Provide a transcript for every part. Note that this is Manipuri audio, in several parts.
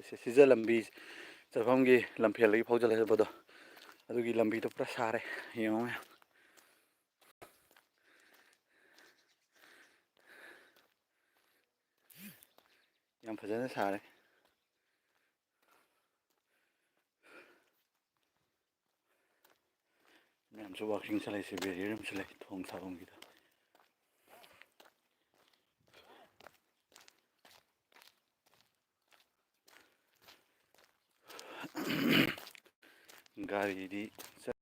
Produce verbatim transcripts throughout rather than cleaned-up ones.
ꯁꯤ-, ꯁꯤꯖ ꯂꯝꯕꯤ ꯆꯠꯐꯝꯒꯤ ꯂꯝꯐꯦꯜꯗꯒꯤ ꯐꯥꯎꯖꯜꯂ ꯆꯠꯄꯗꯣ, ꯑꯗꯨꯒꯤ ꯂꯝꯕꯤꯗꯣ ꯄꯨꯔꯥ ꯁꯥꯔꯦ꯫ ꯌꯦꯡꯉꯣ ꯃꯌꯥꯝ꯫ ꯌꯥꯝ ꯐꯖꯅ ꯁꯥꯔꯦ꯫ ꯃꯌꯥꯝꯁꯨ walking ꯆꯠꯂꯤꯁꯦ, barrier ꯑꯃꯁꯨ ꯂꯩ ꯊꯣꯡ ꯁꯥꯐꯝꯒꯤꯗ꯫ ꯒꯥꯔꯤꯗꯤ ꯆꯠ-,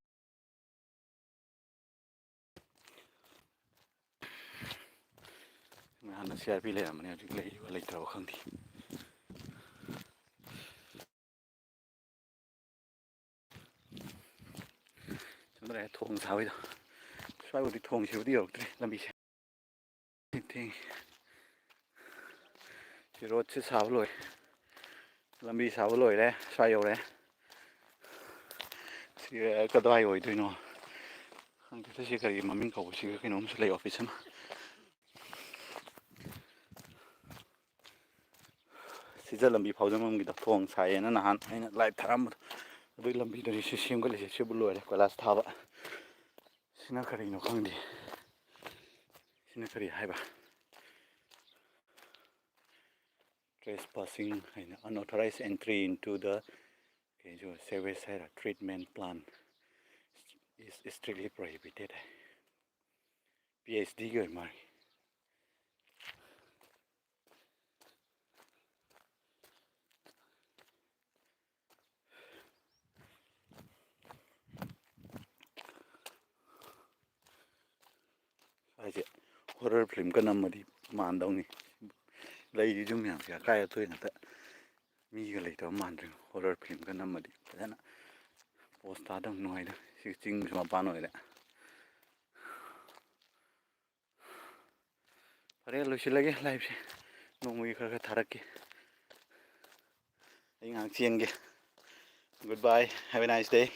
ꯅꯍꯥꯟꯅ C R P ꯂꯩꯔꯝꯕꯅꯦ, ꯍꯧꯖꯤꯛ ꯂꯩꯔꯤꯕ ꯂꯩꯇ꯭ꯔꯕ ꯈꯪꯗꯦ꯫ ꯁꯣꯝꯗ ꯂꯩꯔꯦ ꯊꯣꯡ ꯁꯥꯕꯩꯗꯣ꯫ ꯁ꯭ꯋꯥꯏꯕꯨꯗꯤ ꯊꯣꯡꯁꯤꯕꯨꯗꯤ ꯌꯧꯔꯛꯇ꯭ꯔꯤ ꯂꯝꯕꯤꯁꯦ꯫ ꯊꯦꯡꯉꯦ꯫ ꯁꯤ ꯔꯣꯗꯁꯦ ꯁꯥꯕ ꯂꯣꯏꯔꯦ꯫ ꯂꯝꯕꯤ ꯁꯥꯕ ꯂꯣꯏꯔꯦ꯫ ꯁ꯭ꯋꯥꯏ ꯌꯧꯔꯦ꯫ ꯁꯤ ꯀꯗꯥꯏ ꯑꯣꯏꯗꯣꯏꯅꯣ ꯈꯪꯗꯦ꯫ ꯁꯤ ꯀꯔꯤ ꯃꯃꯤꯡ ꯀꯧꯕ? ꯁꯤꯒ ꯀꯩꯅꯣꯝꯁꯨ ꯂꯩ, office ꯑꯃ꯫ ꯁꯤꯖ ꯂꯝꯕꯤ ꯐꯥꯎꯖꯟꯐꯝꯒꯤꯗ ꯊꯣꯡ ꯁꯥꯏꯌꯦꯅ ꯅꯍꯥꯟ ꯑꯩꯅ live ꯊꯥꯔꯝꯕꯗꯣ, ꯑꯗꯨꯒꯤ ꯂꯝꯕꯤꯗꯨꯅꯤ ꯁꯤ ꯁꯦꯝꯒꯠꯂꯤꯁꯦ꯫ ꯁꯤꯕꯨ ꯂꯣꯏꯔꯦ ꯀꯣꯏꯂꯥꯁ ꯊꯥꯕ꯫ ꯁꯤꯅ ꯀꯔꯤꯅꯣ ꯈꯪꯗꯦ꯫ ꯁꯤꯅ ꯀꯔꯤ ꯍꯥꯏꯕ? Trespassing ꯍꯥꯏꯅ, unauthorized entry into the, ꯀꯩꯁꯨ, sewage ꯍꯥꯏꯔ, treatment plant is strictly prohibited high. P H D ꯒꯤ ꯑꯣꯏ ꯃꯥꯜꯂꯦ꯫ ꯍꯥꯏꯁꯦ horror film ꯀ ꯅꯝꯃꯗꯤ ꯃꯥꯟꯗꯧꯅꯤ꯫ ꯂꯩꯔꯤꯁꯨ ꯃꯌꯥꯝꯁꯦ ꯑꯀꯥꯏ ꯑꯇꯣꯏ ꯉꯥꯛꯇ꯫ ꯃꯤꯒ ꯂꯩꯇꯕ ꯃꯥꯟꯗ꯭ꯔꯦ꯫ Horror film ꯀ ꯅꯝꯃꯗꯤ ꯐꯖꯅ pose ꯇꯥꯗꯧ ꯅꯨꯡꯉꯥꯏꯗꯧ꯫ ꯁꯤ ꯆꯤꯡꯁꯨ ꯃꯄꯥꯟ ꯑꯣꯏꯔꯦ꯫ ꯐꯔꯦ, ꯂꯣꯏꯁꯤꯜꯂꯒꯦ live ꯁꯦ꯫ ꯅꯣꯡꯃꯒꯤ ꯈꯔ ꯈꯔ ꯊꯥꯔꯛꯀꯦ꯫ ꯑꯩ ꯉꯥꯏꯍꯥꯛ ꯆꯦꯟꯒꯦ꯫ Goodbye, have a nice day꯫